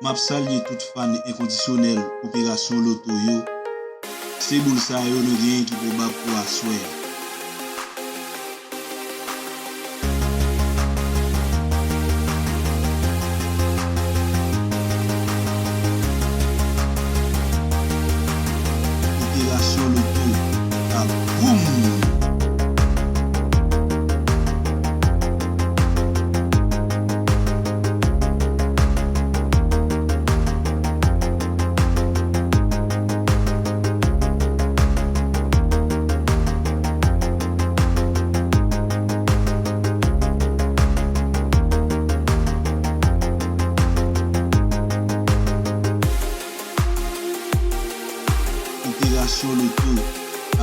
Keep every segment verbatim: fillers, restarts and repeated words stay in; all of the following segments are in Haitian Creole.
M ap salye tout fan enkondisyonèl Operasyon Loto yo. Se boul sa yo nou genyen ki pwobab pou aswè a. Operasyon Loto ap boum! Operasyon Loto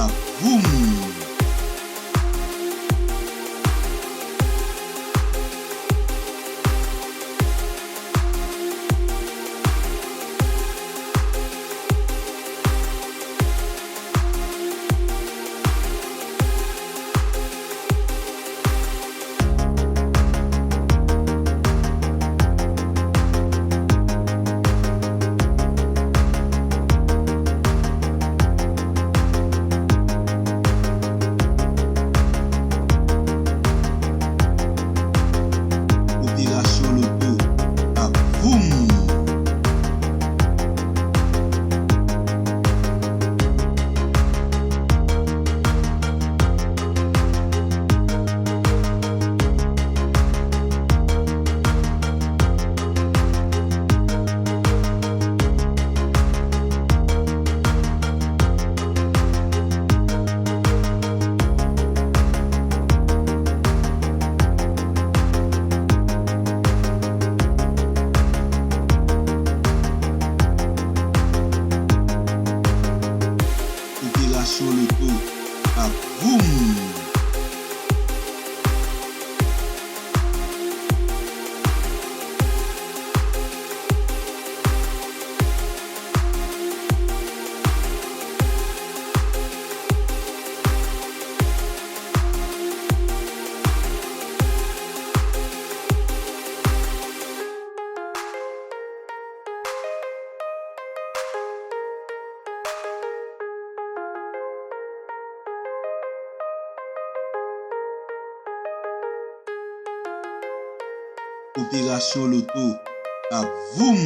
ap boum! Operasyon Loto ap boum! Operasyon Loto ap boum! Operasyon Loto ap voum!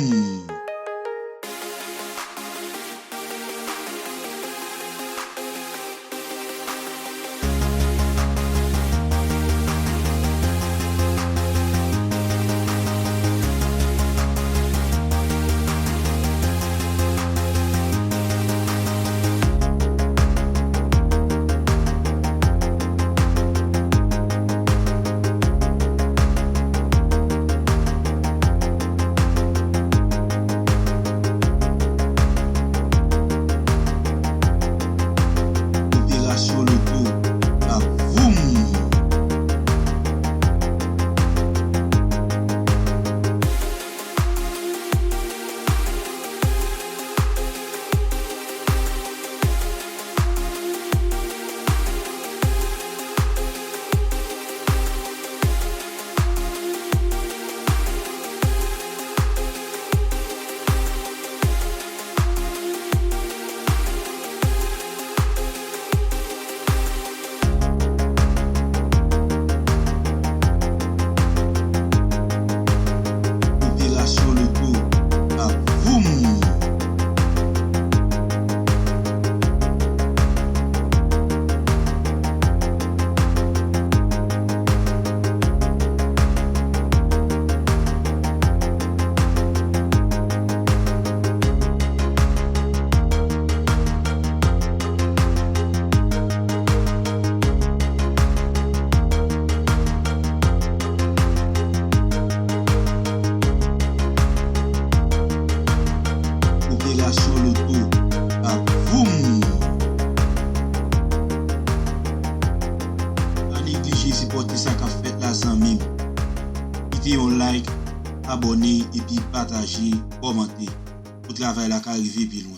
Operasyon Loto ap voum! Operasyon Loto ap voum! Operasyon Loto ap voum! Pa neglije sipòte sa k ap fèt la, zanmi m. Kite yon like, abòne, epi pataje, kòmante, pou travay la ka rive pi lwen.